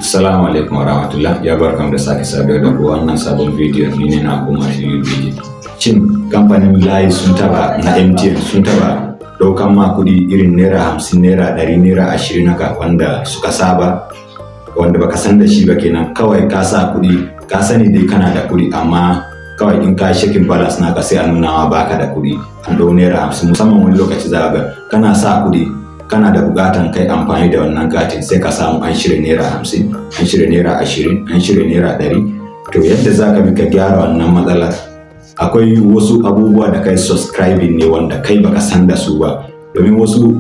Assalamu alaikum warahmatullah. Ya barkamu da sake saduwa da ku wannan sabon bidiyo. Ni ne na kuma shi bidiyo. Shin kamfanin layi sun taba na MTN sun taba daukan ma kuɗi irin ₦50, ₦100, ₦20 haka wanda suka saba, wanda baka san da shi ba kenan? Kawai ka sa kuɗi, ka sani dai kana da kuɗi, amma kawai in ka checking balance naka, sai a nuna ma baka da kuɗi, an ɗau ₦50. Musamman wani lokaci za ga kana sa kuɗi, kana da buƙatan kai amfani da wannan katin, sai ka samu an cire ₦50, an cire ₦20, an cire ₦100. To, yadda za ka bi ka gyara wannan matsalar, akwai wasu abubuwa da kai subscribing ne wanda kai baka san da su ba. Domin wasu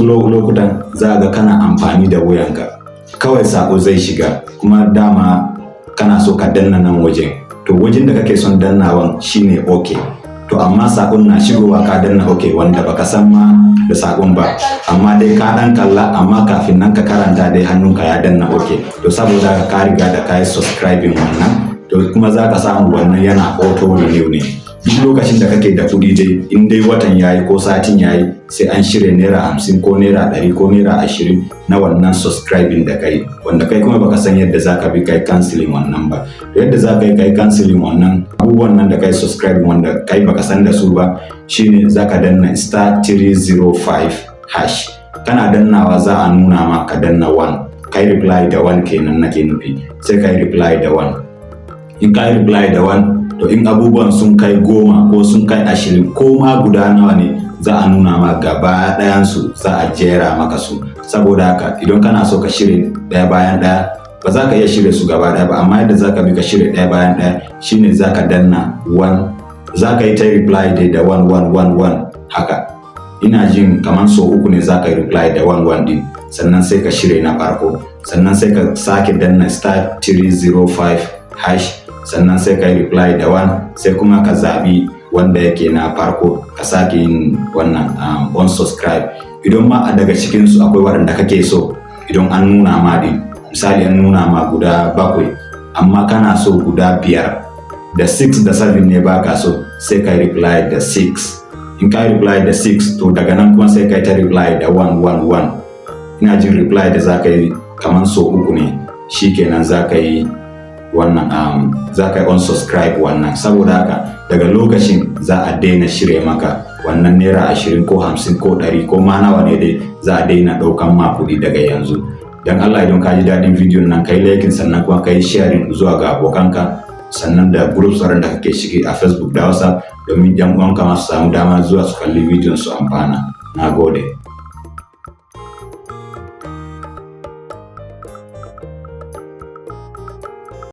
lokutan za ga kana amfani da wayanka, kawai sako zai shiga, kuma dama kana so ka danna nan wajen. To, wajen da kake son dannawan shine OK. To, amma sakon na shigowa, ka danna OK, wanda baka san ma da sakon ba, amma dai ka dan kalla, amma kafin nan ka karanta dai hannunka ya danna OK. To, saboda ka riga da ka yi subscribing wannan, to kuma za ka samu wannan yana auto renew ne. Duk lokacin da kake da kuɗi dai, in dai watan yayi ko satin yayi, sai an cire ₦50 ko ₦100 ko ₦20 na wannan subscribing da kai, wanda kai kuma baka san yadda za ka bi kai canceling wannan ba. To, yadda za ka yi kai canceling wannan abubuwan nan da kai subscribing wanda kai baka san da su ba, shine za ka danna *305#. Kana dannawa, za a nuna ma ka danna 1, kai reply da 1 kenan nake nufi. Sai kai reply da 1. In ka yi reply da 1, to in abubuwan sun kai 10 ko sun kai 20 ko ma guda nawa ne, za a nuna ma gaba ɗayansu, za a jera maka su. Saboda haka, idan kana so ka cire ɗaya bayan ɗaya, ba za ka iya cire su gaba ɗaya ba, amma yadda za ka bi ka cire ɗaya bayan ɗaya shine za ka danna 1, za ka yi ta reply dai da 1 1 1 1 haka. Ina jin kamar so uku ne za ka yi reply da 1 1 din, sannan sai ka cire na farko, sannan sai ka sake danna *305#, sannan sai ka yi reply da 1, sai kuma ka zaɓi wanda yake na farko, ka sake yin wannan unsubscribe. Idan ma a daga cikinsu akwai waɗanda kake so, idan an nuna ma din, misali an nuna ma guda bakwai, amma kana so guda biyar, da 6 da 7 ne baka so, sai ka yi reply da 6. In ka yi reply da 6, to daga nan kuma sai ka yi ta reply da 1 1 1. Ina jin reply da za ka yi kamar so uku ne, shikenan za ka yi wannan za ka yi unsubscribe wannan. Saboda haka, daga lokacin za a daina cire maka wannan ₦20 ko 50 ko 100 ko ma nawa ne dai, za a daina ɗaukan ma kuɗi daga yanzu. Don Allah, idan ka ji daɗin bidiyon nan, ka yi liking, sannan kuma ka yi sharing zuwa ga abokanka, sannan da group tsaron da kake ciki a Facebook da WhatsApp, domin yan uwanka ma su samu dama zuwa su kalli bidiyon su amfana. Na gode.